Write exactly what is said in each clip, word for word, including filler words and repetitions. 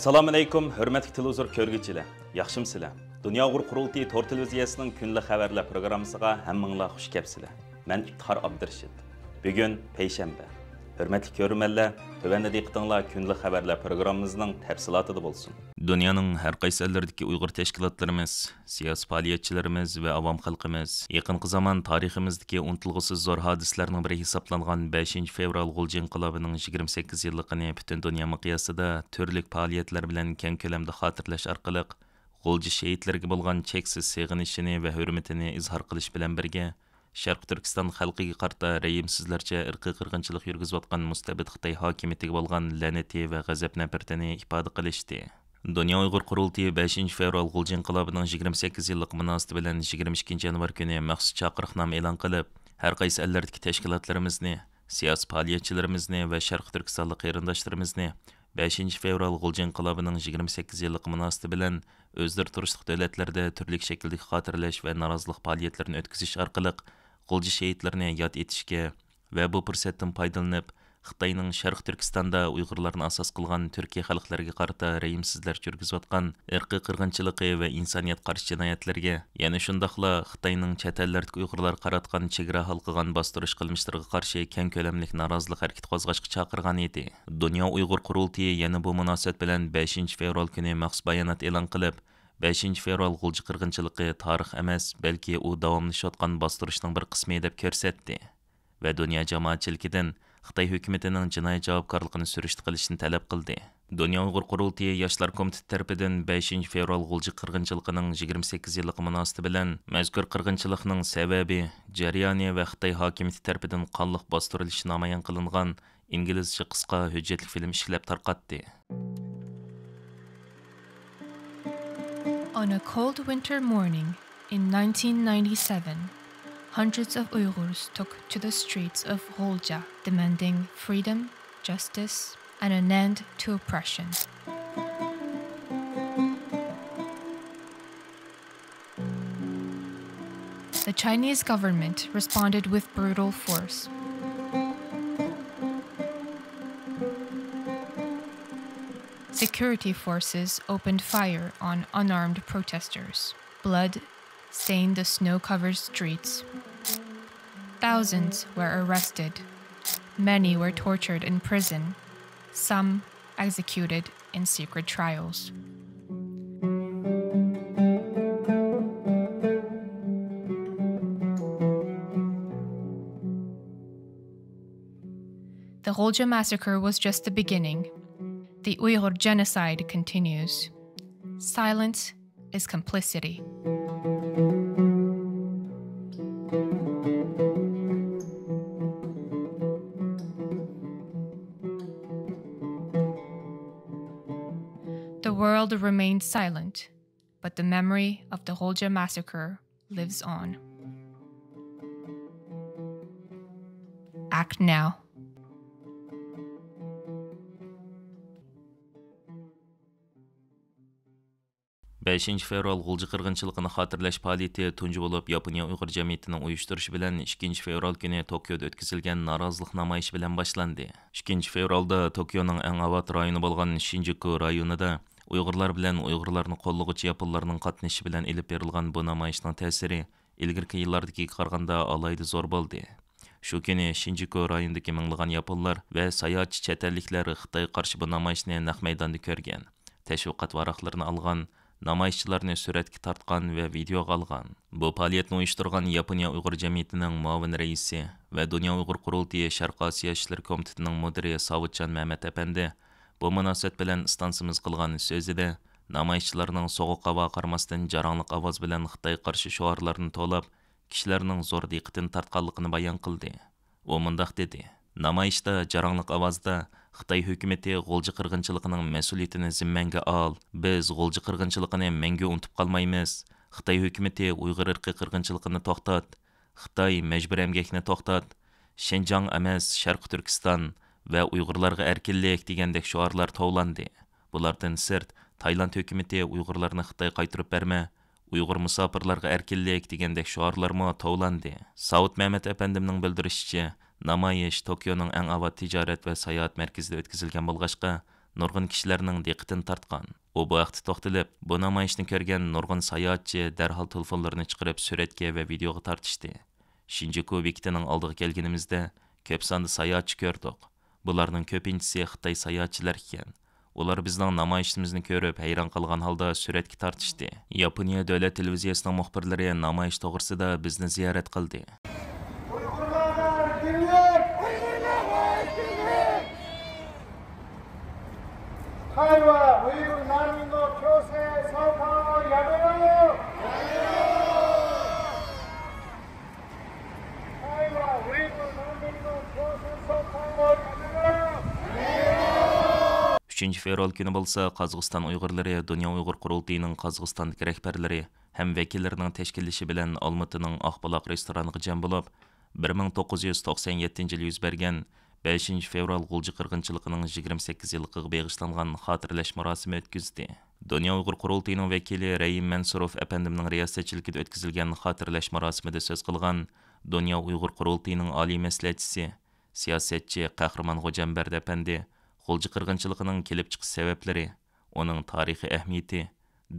ئەسسالامۇئەلەيكۇم، ھۆرمەتلىك تېلېۋىزور كۆرگۈچىلەر، ياخشىمۇسىلەر؟ دۇنيا ئۇيغۇر قۇرۇلتىيى تور تېلېۋىزىيەسىنىڭ كۈنلۈك خەۋەرلەر پروگراممىسىغا ھەممىڭلار خۇش كەپسىلەر. مەن ئىپتىخار ئابدۇرېشىت. بۈگۈن پەيشەنبە. ھۆرمەتلىك كۆرۈرمەنلەر، تۆۋەندە دىققىتىڭلار كۈنلۈك خەۋەرلەر پروگراممىمىزنىڭ تەپسىلاتىدا بولسۇن. دۇنيانىڭ ھەر قايسى ئەللىرىدىكى ئۇيغۇر تەشكىلاتلىرىمىز، سىياسىي پائالىيەتچىلىرىمىز ۋە ئاۋام خەلقىمىز يېقىنقى زامان تارىخىمىزدىكى ئۇنتۇلغۇسىز زور ھادىسىلەرنىڭ بىرى ھېسابلانغان بەشىنچى فېۋرال غۇلجا ئىنقىلابىنىڭ يىگىرمە سەككىز يىللىقىنى پۈتۈن دۇنيا مىقياسىدا تۈرلۈك پائالىيەتلەر بىلەن كەڭ كۆلەمدە خاتىرىلەش ئارقىلىق، غۇلجا شېھىتلىرىگە بولغان چەكسىز سېغىنىشىنى ۋە ھۆرمىتىنى ئىزھار قىلىش بىلەن بىرگە، شەرقىي تۈركىستان خەلقىگە قارىتا رەھىمسىزلەرچە ئىرقىي قىرغىنچىلىق يۈرگۈزۈۋاتقان مۇستەبىت خىتاي ھاكىمىيىتىگە بولغان لەنىتى ۋە غەزەپ-نەپرىتىنى ئىپادە قىلىشتى. دۇنيا ئۇيغۇر قۇرۇلتىيى بەشىنچى فېۋرال غۇلجا ئىنقىلابىنىڭ يىگىرمە سەككىز يىللىق مۇناسىۋىتى بىلەن يىگىرمە ئىككىنچى يانۋار كۈنى مەخسۇس چاقىرىقنامە ئېلان قىلىپ، ھەر قايسى ئەللەردىكى تەشكىلاتلىرىمىزنى، سىياسىي پائالىيەتچىلىرىمىزنى ۋە شەرقىي تۈركىستانلىق قېرىنداشلىرىمىزنى بەشىنچى فېۋرال غۇلجا ئىنقىلابىنىڭ يىگىرمە سەككىز يىللىقى مۇناسىۋىتى بىلەن ئۆزلىرى تۇرۇشلۇق دۆلەتلەردە تۈرلۈك شەكىلدىكى خاتىرىلەش ۋە نارازىلىق پائالىيەتلىرىنى ئۆتكۈزۈش ئارقىلىق، غۇلجا شېھىتلىرىنى ياد ئېتىشكە ۋە بۇ پۇرسەتتىن پايدىلىنىپ، خىتاينىڭ شەرقىي تۈركىستاندا ئۇيغۇرلارنى ئاساس قىلغان تۈركىي خەلقلەرگە قارىتا رەھىمسىزلەرچە يۈرگۈزۈۋاتقان ئىرقىي قىرغىنچىلىقى ۋە ئىنسانىيەت قارشى جىنايەتلىرىگە، يەنە شۇنداقلا خىتاينىڭ چەت ئەللەردىكى ئۇيغۇرلارغا قاراتقان چېگرا ھالقىغان باستۇرۇش قىلمىشلىرىغا قارشى كەڭ كۆلەملىك نارازىلىق ھەرىكىتى قوزغاشقا چاقىرغان ئىدى. دۇنيا ئۇيغۇر قۇرۇلتىيى يەنە بۇ مۇناسىۋەت بىلەن بەشىنچى فېۋرال كۈنى مەخسۇس بايانات ئېلان قىلىپ، بەشىنچى فېۋرال غۇلجا قىرغىنچىلىقى تارىخ ئەمەس، بەلكى ئۇ داۋاملىشىۋاتقان باستۇرۇشنىڭ بىر قىسمى دەپ كۆرسەتتى ۋە دۇنيا جامائەتچىلىكىدىن خىتاي ھۆكۈمىتىنىڭ جىنايى جاۋابكارلىقىنى سۈرۈشتە قىلىشنى تەلەپ قىلدى. دۇنيا ئۇيغۇر قۇرۇلتىيى ياشلار كومىتېتى تەرىپىدىن بەشىنچى فېۋرال غۇلجا قىرغىنچىلىقىنىڭ يىگىرمە سەككىز يىللىقى مۇناسىۋىتى بىلەن مەزكۇر قىرغىنچىلىقنىڭ سەۋەبى، جەريانى ۋە خىتاي ھاكىمىيىتى تەرىپىدىن قانلىق باستۇرۇلۇشى نامايان قىلىنغان ئىنگلىزچە قىسقا ھۆججەتلىك فىلىم ئىشلەپ تارقاتتى. On a cold winter morning in nineteen ninety-seven, hundreds of Uyghurs took to the streets of Gholjia demanding freedom, justice, and an end to oppression. The Chinese government responded with brutal force. Security forces opened fire on unarmed protesters. Blood stained the snow-covered streets. Thousands were arrested. Many were tortured in prison. Some executed in secret trials. The Gholjia massacre was just the beginning. The Uyghur genocide continues. Silence is complicity. The world remained silent, but the memory of the Gholjia massacre lives on. Act now. بەشىنچى فېۋرال غۇلجا قىرغىنچىلىقىنى خاتىرىلەش پائالىيىتى تۇنجى بولۇپ ياپونىيە ئۇيغۇر جەمئىيىتىنىڭ ئۇيۇشتۇرۇشى بىلەن ئىككىنچى فېۋرال كۈنى توكيودا ئۆتكۈزۈلگەن نارازىلىق نامايىشى بىلەن باشلاندى. ئىككىنچى فېۋرالدا توكيونىڭ ئەڭ ئاۋات رايونى بولغان شىنجۇكۇ رايونىدا ئۇيغۇرلار بىلەن ئۇيغۇرلارنى قوللىغۇچى ياپونلارنىڭ قاتنىشىشى بىلەن ئېلىپ بېرىلغان بۇ نامايىشنىڭ تەسىرى ئىلگىرىكى يىللاردىكىگە قارىغاندا ئالاھىدە زور بولدى. شۇ كۈنى شىنجۇكۇ رايونىدىكى مىڭلىغان ياپونلار ۋە ساياھەتچى چەت ئەللىكلەر خىتايغا قارشى بۇ نامايىشنى نەق مەيداندا كۆرگەن، تەشۋىقات ۋاراقلىرىنى ئالغان، نامايىشچىلارنى سۈرەتكە تارتقان ۋە ۋىدېئوغا ئالغان. بۇ پائالىيەتنى ئۇيۇشتۇرغان ياپونىيە ئۇيغۇر جەمئىيىتىنىڭ مۇئاۋىن رەئىسى ۋە دۇنيا ئۇيغۇر قۇرۇلتىيى شەرقىي ئاسىيا ئىشلىرى كومىتېتىنىڭ مۇدىرى ساۋۇتجان مەمەت ئەپەندى بۇ مۇناسىۋەت بىلەن ئىستانسىمىز قىلغان سۆزىدە، نامايىشچىلارنىڭ سوغۇق ھاۋاغا قارىماستىن، جاراڭلىق ئاۋاز بىلەن خىتايغا قارشى شوئارلارنى توۋلاپ، كىشىلەرنىڭ زور دىققىتىنى تارتقانلىقىنى بايان قىلدى. ئۇ مۇنداق دېدى: نامايىشتا جاراڭلىق ئاۋازدا، «خىتاي ھۆكۈمىتى غۇلجا قىرغىنچىلىقىنىڭ مەسئۇلىيىتىنى زىممەڭگە ئال، بىز غۇلجا قىرغىنچىلىقىنى مەڭگۈ ئۇنتۇپ قالمايمىز، خىتاي ھۆكۈمىتى ئۇيغۇر ئىرقىي قىرغىنچىلىقىنى توختات، خىتاي مەجبۇرىي ئەمگەكنى توختات، شىنجاڭ ئەمەس، شەرقىي تۈركىستان ۋە ئۇيغۇرلارغا ئەركىنلىك» دېگەندەك شوئارلار توۋلاندى. بۇلاردىن سىرت، تايلاند ھۆكۈمىتى «ئۇيغۇرلارنى خىتايغا قايتۇرۇپ بەرمە، ئۇيغۇر مۇساپىرلارغا ئەركىنلىك» دېگەندەك شوئارلارمۇ توۋلاندى. ساۋۇت مەمەت ئەپەندىمنىڭ بىلدۈرۈشىچە، نامايىش توكيونىڭ ئەڭ ئاۋات تىجارەت ۋە ساياھەت مەركىزىدە ئۆتكۈزۈلگەن بولغاچقا، نۇرغۇن كىشىلەرنىڭ دىققىتىنى تارتقان. ئۇ بۇ ھەقتە توختىلىپ، بۇ نامايىشنى كۆرگەن نۇرغۇن ساياھەتچى دەرھال تېلېفونلىرىنى چىقىرىپ سۈرەتكە ۋە ۋىدېئوغا تارتىشتى. شىنجۇكۇ بېكىتىنىڭ ئالدىغا كەلگىنىمىزدە، كۆپ ساندا ساياھەتچى كۆردۇق. بۇلارنىڭ كۆپىنچىسى خىتاي ساياھەتچىلەر ئىكەن. ئۇلار بىزنىڭ نامايىشىمىزنى كۆرۈپ، ھەيران قالغان ھالدا سۈرەتكە تارتىشتى. ياپونىيە دۆلەت تېلېۋىزىيەسىنىڭ مۇخبىرلىرى نامايىش توغرىسىدا بىزنى زىيارەت قىلدى. ئۇيغۇرلارغا ئەركىنلىك! خىتاي ۋە ئۇيغۇر نەنمىننىڭ چوسى ساۋقا ياغىيو! ئۈچىنچى فېۋرال كۈنى بولسا، قازاقىستان ئۇيغۇرلىرى دۇنيا ئۇيغۇر قۇرۇلتىيىنىڭ قازاقىستاندىكى رەھبەرلىرى ھەم ۋەكىللىرىنىڭ تەشكىللىشى بىلەن ئالمۇتىنىڭ ئاق بۇلاق رېستورانىغا جەم بولۇپ، بىر مىڭ توققۇز يۈز توقسەن يەتتىنچى يىلى يۈز بەرگەن بەشىنچى فېۋرال غۇلجا قىرغىنچىلىقىنىڭ يىگىرمە سەككىز يىللىقىغا بېغىشلانغان خاتىرىلەش مۇراسىمى ئۆتكۈزدى. دۇنيا ئۇيغۇر قۇرۇلتىيىنىڭ ۋەكىلى رەھىم مەنسۇروف ئەپەندىمنىڭ رىياسەتچىلىكىدە ئۆتكۈزۈلگەن خاتىرىلەش مۇراسىمىدا سۆز قىلغان دۇنيا ئۇيغۇر قۇرۇلتىيىنىڭ ئالىي مەسلىھەتچىسى، سىياسەتچى قەھرىمان خوجامبەردى ئەپەندى غۇلجا قىرغىنچىلىقىنىڭ كېلىپ چىقىش سەۋەبلىرى، ئۇنىڭ تارىخىي ئەھمىيىتى،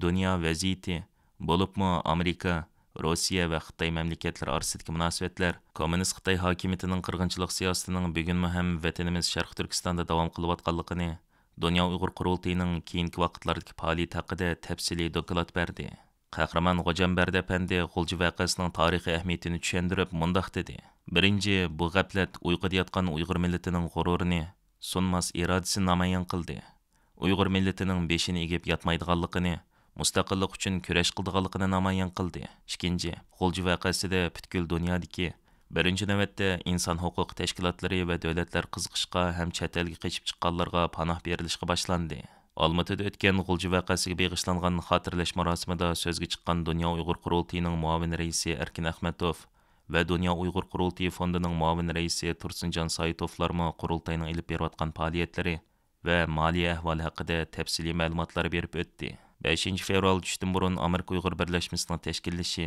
دۇنيا ۋەزىيىتى، بولۇپمۇ ئامېرىكا، روسىيە ۋە خىتاي مەملىكەتلىرى ئارىسىدىكى مۇناسىۋەتلەر، كوممۇنىست خىتاي ھاكىمىيىتىنىڭ قىرغىنچىلىق سىياسىتىنىڭ بۈگۈنمۇ ھەم ۋەتىنىمىز شەرقىي تۈركىستاندا داۋام قىلىۋاتقانلىقىنى، دۇنيا ئۇيغۇر قۇرۇلتىيىنىڭ كېيىنكى ۋاقىتلاردىكى پائالىيىتى ھەققىدە تەپسىلىي دوكلات بەردى. قەھرىمان خوجامبەردى ئەپەندى غۇلجا ۋەقەسىنىڭ تارىخىي ئەھمىيىتىنى چۈشەندۈرۈپ مۇنداق دېدى: بىرىنچى، بۇ غەپلەت ئۇيقۇدا ياتقان ئۇيغۇر مىللىتىنىڭ غۇرۇرىنى، سۇنماس ئىرادىسىنى نامايان قىلدى. ئۇيغۇر مىللىتىنىڭ بېشىنى ئېگىپ ياتمايدىغانلىقىنى، مۇستەقىللىق ئۈچۈن كۈرەش قىلىدىغانلىقىنى نامايان قىلدى. ئىككىنچى، غۇلجا ۋەقەسىدە پۈتكۈل دۇنيادىكى، بىرىنچى نۆۋەتتە ئىنسان ھوقۇقى تەشكىلاتلىرى ۋە دۆلەتلەر قىزىقىشقا ھەم چەت ئەلگە قېچىپ چىققانلارغا پاناھ بېرىلىشقا باشلاندى. ئالمۇتىدا ئۆتكەن غۇلجا ۋەقەسىگە بېغىشلانغان خاتىرىلەش مۇراسىمىدا سۆزگە چىققان دۇنيا ئۇيغۇر قۇرۇلتىيىنىڭ مۇئاۋىن رەئىسى ئەركىن ئەخمەتوف ۋە دۇنيا ئۇيغۇر قۇرۇلتىيى فوندىنىڭ مۇئاۋىن رەئىسى تۇرسۇنجان سايىتوفلارمۇ قۇرۇلتاينىڭ ئېلىپ بېرىۋاتقان پائالىيەتلىرى ۋە مالىيە ئەھۋالى ھەققىدە تەپسىلىي مەلۇماتلار بېرىپ ئۆتتى. بەشىنچى فېۋرال چۈشتىن بۇرۇن ئامېرىكا ئۇيغۇر بىرلەشمىسىنىڭ تەشكىللىشى،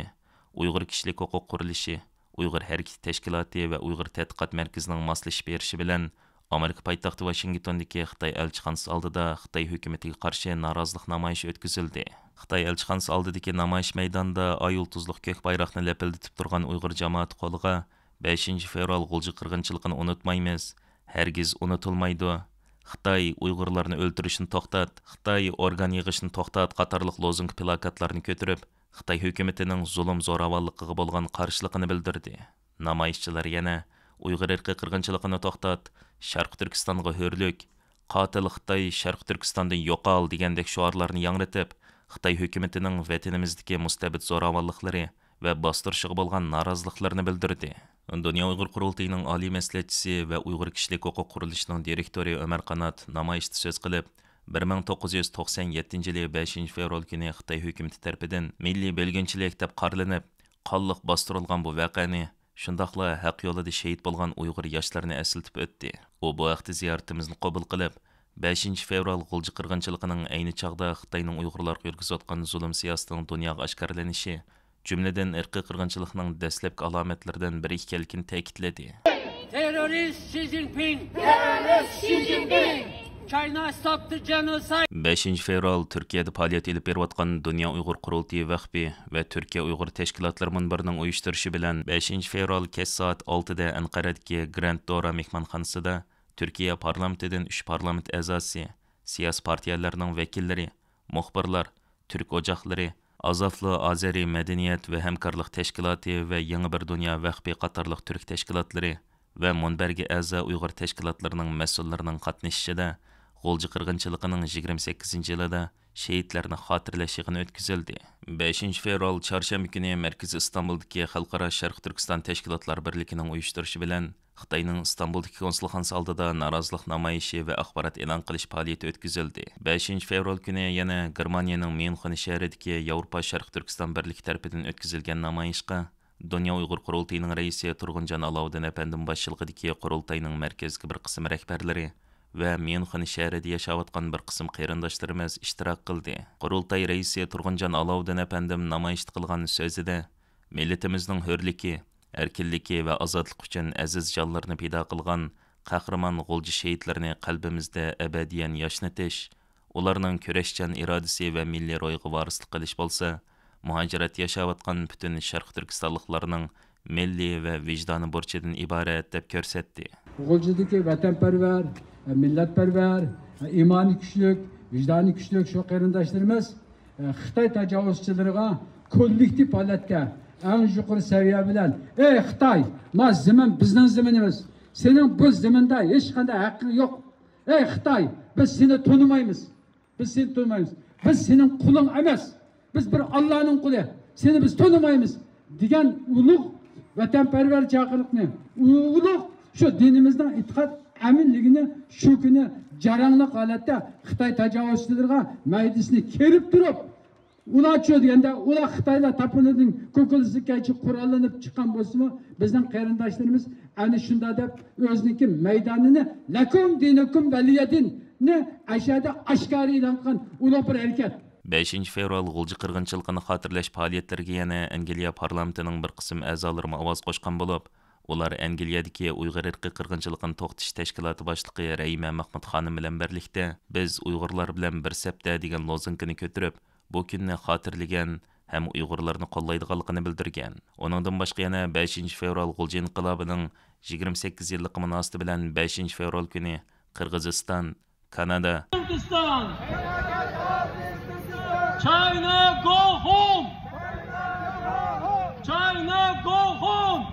ئۇيغۇر كىشىلىك ھوقۇق قۇرۇلۇشى، ئۇيغۇر ھەرىكىتى تەشكىلاتى ۋە ئۇيغۇر تەتقىقات مەركىزىنىڭ ماسلىشىپ بېرىشى بىلەن ئامېرىكا پايتەختى ۋاشىنگتوندىكى خىتاي ئەلچىخانىسى ئالدىدا خىتاي ھۆكۈمىتىگە قارشى نارازىلىق نامايىشى ئۆتكۈزۈلدى. خىتاي ئەلچىخانىسى ئالدىدىكى نامايىش مەيدانىدا ئاي يۇلتۇزلۇق كۆك بايراقنى لەپىلدىتىپ تۇرغان ئۇيغۇر جامائىتى قولىغا بەشىنچى فېۋرال غۇلجا قىرغىنچىلىقىنى ئۇنتۇمايمىز، ھەرگىز ئۇنتۇلمايدۇ، خىتاي ئۇيغۇرلارنى ئۆلتۈرۈشنى توختات، خىتاي ئورگان يىغىشنى توختات قاتارلىق لوزۇنكا پىلاكاتلارنى كۆتۈرۈپ، خىتاي ھۆكۈمىتىنىڭ زۇلۇم زوراۋانلىقىغا بولغان قارشىلىقىنى بىلدۈردى. نامايىشچىلار يەنە ئۇيغۇر ئىرقىي قىرغىنچىلىقىنى توختات، شەرقىي تۈركىستانغا ھۆرلۈك، قاتىل خىتاي شەرقىي تۈركىستاندىن يوقال دېگەندەك شوئارلارنى ياڭرىتىپ، خىتاي ھۆكۈمىتىنىڭ ۋەتىنىمىزدىكى مۇستەبىت زوراۋانلىقلىرى ۋە باستۇرۇشىغا بولغان نارازىلىقلىرىنى بىلدۈردى. دۇنيا ئۇيغۇر قۇرۇلتىيىنىڭ ئالىي مەسلىھەتچىسى ۋە ئۇيغۇر كىشىلىك ھوقۇق قۇرۇلۇشىنىڭ دىرېكتورى ئۆمەر قانات نامايىشتا سۆز قىلىپ، بىر مىڭ توققۇز يۈز توقسەن يەتتىنچى يىلى بەشىنچى فېۋرال كۈنى خىتاي ھۆكۈمىتى تەرىپىدىن مىللىي بۆلگۈنچىلىك دەپ قارىلىنىپ، قانلىق باستۇرۇلغان بۇ ۋەقەنى، شۇنداقلا ھەق يولىدا شېھىت بولغان ئۇيغۇر ياشلىرىنى ئەسلىتىپ ئۆتتى. ئۇ بۇ ھەقتە زىيارىتىمىزنى قوبۇل قىلىپ، بەشىنچى فېۋرال غۇلجا قىرغىنچىلىقىنىڭ ئەينى چاغدا خىتاينىڭ ئۇيغۇرلارغا يۈرگۈزۈۋاتقان زۇلۇم سىياسىتىنىڭ دۇنياغا ئاشكارىلىنىشى، جۈملىدىن ئىرقىي قىرغىنچىلىقنىڭ دەسلەپكى ئالامەتلىرىدىن بىرى ئىكەنلىكىنى تەكىتلىدى. Terrorist Xi Jinping! Terrorist Xi Jinping! China stop the genocide! بەشىنچى فېۋرال تۈركىيەدە پائالىيەت ئېلىپ بېرىۋاتقان دۇنيا ئۇيغۇر قۇرۇلتىيى ۋەخپى ۋە تۈركىيە ئۇيغۇر تەشكىلاتلىرى مۇنبىرىنىڭ ئۇيۇشتۇرۇشى بىلەن بەشىنچى فېۋرال كەچ سائەت ئالتىدە ئەنقەرەدىكى گراند دورا مېھمانخانىسىدا تۈركىيە پارلامېنتىدىن ئۈچ پارلامېنت ئەزاسى، سىياسىي پارتىيەلەرنىڭ ۋەكىللىرى، مۇخبىرلار، تۈرك ئوچاقلىرى، ئازافلو ئازەرى مەدەنىيەت ۋە ھەمكارلىق تەشكىلاتى ۋە يېڭى بىر دۇنيا ۋەخپى قاتارلىق تۈرك تەشكىلاتلىرى ۋە مۇنبەرگە ئەزا ئۇيغۇر تەشكىلاتلىرىنىڭ مەسئۇللىرىنىڭ قاتنىشىشىدا غۇلجا قىرغىنچىلىقىنىڭ يىگىرمە سەككىزىنچى يىلىدا شېھىتلەرنى خاتىرىلەش يىغىنى ئۆتكۈزۈلدى. بەشىنچى فېۋرال چارشەنبە كۈنى مەركىزى ئىستانبۇلدىكى خەلقئارا شەرقىي تۈركىستان تەشكىلاتلار بىرلىكىنىڭ ئۇيۇشتۇرۇشى بىلەن خىتاينىڭ ئىستانبۇلدىكى كونسۇلخانىسى ئالدىدا نارازىلىق نامايىشى ۋە ئاخبارات ئېلان قىلىش پائالىيىتى ئۆتكۈزۈلدى. بەشىنچى فېۋرال كۈنى يەنە گېرمانىيەنىڭ ميۇنخېن شەھىرىدىكى ياۋروپا شەرقىي تۈركىستان بىرلىكى تەرىپىدىن ئۆتكۈزۈلگەن نامايىشقا دۇنيا ئۇيغۇر قۇرۇلتىيىنىڭ رەئىسى تۇرغۇنجان ئالاۋۇدىن ئەپەندىم باشچىلىقىدىكى قۇرۇلتاينىڭ مەركەزدىكى بىر قىسىم رەھبەرلىرى ۋە ميۇنخېن شەھىرىدە ياشاۋاتقان بىر قىسىم قېرىنداشلىرىمىز ئىشتىراك قىلدى. قۇرۇلتاي رەئىسى تۇرغۇنجان ئالاۋۇدىن ئەپەندىم نامايىشتا قىلغان سۆزىدە، مىللىتىمىزنىڭ ھۆرلۈكى، ئەركىنلىكى ۋە ئازادلىقى ئۈچۈن ئەزىز جانلىرىنى پىدا قىلغان قەھرىمان غۇلجا شېھىتلىرىنى قەلبىمىزدە ئەبەدىيەن ياشنىتىش، ئۇلارنىڭ كۈرەشچان ئىرادىسى ۋە مىللىي روھىغا ۋارىسلىق قىلىش بولسا، مۇھاجىرەتتە ياشاۋاتقان پۈتۈن شەرقىي تۈركىستانلىقلارنىڭ مىللىي ۋە ۋىجدانىي بۇرچىدىن ئىبارەت، دەپ كۆرسەتتى. غۇلجىدىكى ۋەتەنپەرۋەر، مىللەتپەرۋەر، ئىمانى كۈچلۈك، ۋىجدانى كۈچلۈك شۇ قېرىنداشلىرىمىز خىتاي تاجاۋۇزچىلىرىغا كوللېكتىپ ھالەتتە ئەڭ يۇقىرى سەۋىيە بىلەن، ئەي خىتاي، ما زېمىن بىزنىڭ زېمىنىمىز، سېنىڭ بۇ زېمىندا ھېچقانداق ھەققىڭ يوق. ئەي خىتاي، بىز سېنى تونۇمايمىز. بىز سېنى تونۇمايمىز. بىز سېنىڭ قۇلۇڭ ئەمەس. بىز بىر ئاللانىڭ قۇلى. سېنى بىز تونۇمايمىز، دېگەن ئۇلۇغ ۋەتەنپەرۋەر چاقىرىقنى، ئۇلۇغ شۇ دىنىمىزنىڭ ئېتىقاد ئەمىنلىكىنى شۇ كۈنى جاراڭلىق ھالەتتە خىتاي تاجاۋۇزچىلىرىغا مەيدىسىنى كېرىپ تۇرۇپ، ئۇلارچۇ دېگەندە، ئۇلار خىتايلار تاپىنىدىن كوكۇلىسىكەچە قوراللىنىپ چىققان بولسىمۇ، بىزنىڭ قېرىنداشلىرىمىز ئەنە شۇنداق دەپ ئۆزىنىڭكى مەيدانىنى، لەكۇم دىنۇكۇم ۋەلىيە دىننى ئەشەدە ئاشكارا ئېلان قىلغان ئۇلۇغ بىر ھەرىكەت. بەشىنچى فېۋرال غۇلجا قىرغىنچىلىقىنى خاتىرىلەش پائالىيەتلىرىگە يەنە ئەنگلىيە پارلامېنتىنىڭ بىر قىسىم ئەزالىرىمۇ ئاۋاز قوشقان بولۇپ، ئۇلار ئەنگلىيەدىكى ئۇيغۇر ئىرقىي قىرغىنچىلىقىنى توختىتىش تەشكىلاتى باشلىقى رەھىمە مەخمۇت خانىم بىلەن بىرلىكتە، بىز ئۇيغۇرلار بىلەن بىر سەپتە، دېگەن لوزۇنكىنى كۆتۈرۈپ، بۇ كۈننى خاتىرىلىگەن ھەم ئۇيغۇرلارنى قوللايدىغانلىقىنى بىلدۈرگەن. ئۇنىڭدىن باشقا يەنە بەشىنچى فېۋرال غۇلجا ئىنقىلابىنىڭ يىگىرمە سەككىز يىللىقى مۇناسىۋىتى بىلەن بەشىنچى فېۋرال كۈنى قىرغىزىستان، كانادا، Hindistan. China, go home. China, go home.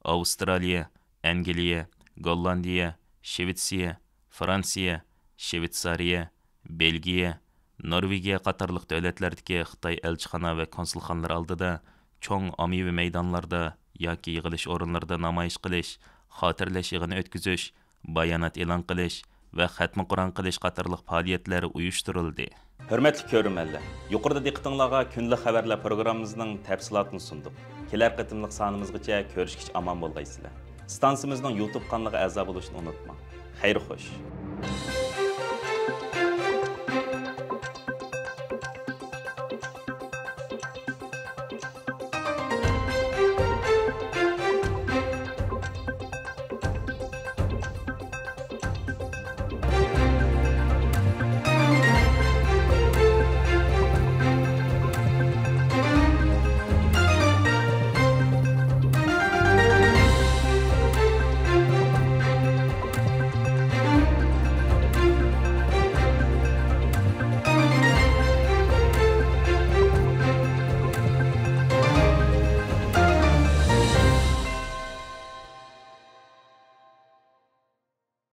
ئاۋسترالىيە، ئەنگلىيە، گوللاندىيە، شىۋېتسىيە، فرانسىيە، شىۋېتسارىيە، بېلگىيە، نورۋېگىيە قاتارلىق دۆلەتلەردىكى خىتاي ئەلچىخانا ۋە كونسۇلخانىلىرى ئالدىدا چوڭ ئاممىۋى مەيدانلاردا ياكى يىغىلىش ئورۇنلىرىدا نامايىش قىلىش، خاتىرىلەش يىغىنى ئۆتكۈزۈش، بايانات ئېلان قىلىش ۋە خەتمە قۇرئان قىلىش قاتارلىق پائالىيەتلەر ئۇيۇشتۇرۇلدى. ھۆرمەتلىك كۆرۈرمەنلەر، يۇقىرىدا دىققىتىڭلارغا كۈندىلىك خەۋەرلەر پروگراممىمىزنىڭ تەپسىلاتىنى سۇندۇق. كېلەر قېتىملىق سانىمىزغىچە كۆرۈشكىچە ئامان بولغايسىلەر. ئىستانسىمىزنىڭ يۇتۇب قانىلىغا ئەزا بولۇشنى ئۇنتۇماڭ. خەير خوش.